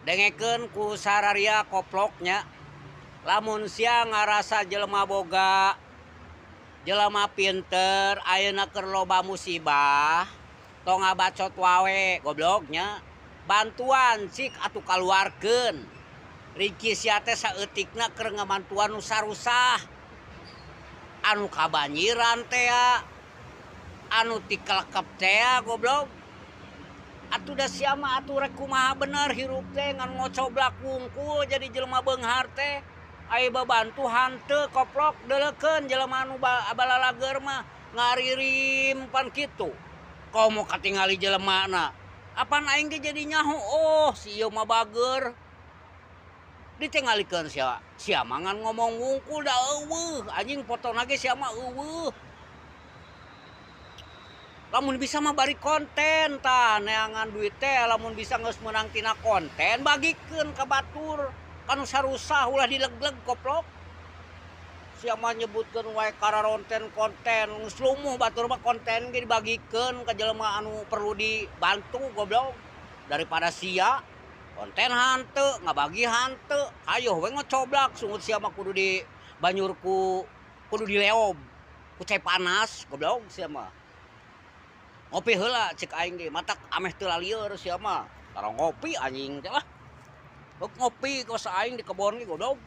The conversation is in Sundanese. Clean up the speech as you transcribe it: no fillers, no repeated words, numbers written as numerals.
Dengekeun ku sararia koploknya. Lamun sia ngarasa jelema boga, jelema pinter, ayeuna keur loba musibah, tong ngabacot wae gobloknya. Bantuan cik atuh kaluarkeun. Riki sia teh saeutikna keur ngabantuan nu sarusah. Anu kabanjiran teh, anu tikelekep teh, goblok. Atuh da sia mah atuh rek kumaha bener hirup teh, ngan ngocoblak wungkul jadi jelema beunghar teh. Aya babantu hanteu, koplok. Deuleukeun jelema anu balalageur mah ngaririm pan kitu. Komo katingali jelemana. Apan aing ge jadi nyaho, oh, si ieu mah bager. Ditingalikeun sia, sia mah ngan ngomong wungkul, da euweuh anjing fotona ge sia mah euweuh. Lamun bisa mah bari konten tah, neangan duit teh lamun bisa geus meunang tina konten, bagikeun ka batur, ka nu sarusah, ulah dilegleg, koplok. Sia mah nyebutkeun wae kararonten konten, geus lumuh batur mah, konten ge dibagikeun ka jelema anu perlu dibantu, goblok. Daripada sia konten hanteu, ngabagi hanteu, hayoh we ngocoblak, sungut sia mah kudu dibanyur ku kudu dileob ku cai panas, goblok sia mah. Ngopi heula cek aing ge, matak ameh teu lalieur sia mah. Tara ngopi anjing teh lah. Ngopi kos aing di kebon ge, goblok.